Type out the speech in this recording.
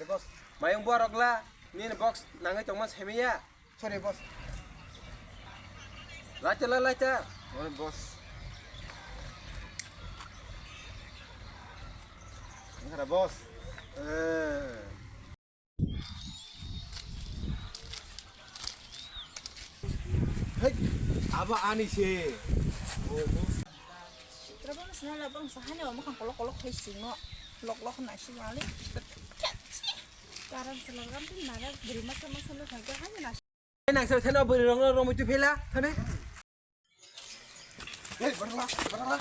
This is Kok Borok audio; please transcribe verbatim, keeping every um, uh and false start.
Boss, mayung borok la, nini box nangwi tongma semiya. Sorry, boss. Laita la, laita. Sorry, boss. Nangkara, boss. Eh. Hey, abo ani se. Trabang sina labang sahani omo kan kolok kolok hai singo. Lok lok na si wali. Karan selagram tu nara beri masa masa lo saja hanya nasi. Nang sel seno beri rong rong itu phela, thane. Hey, berla, berla.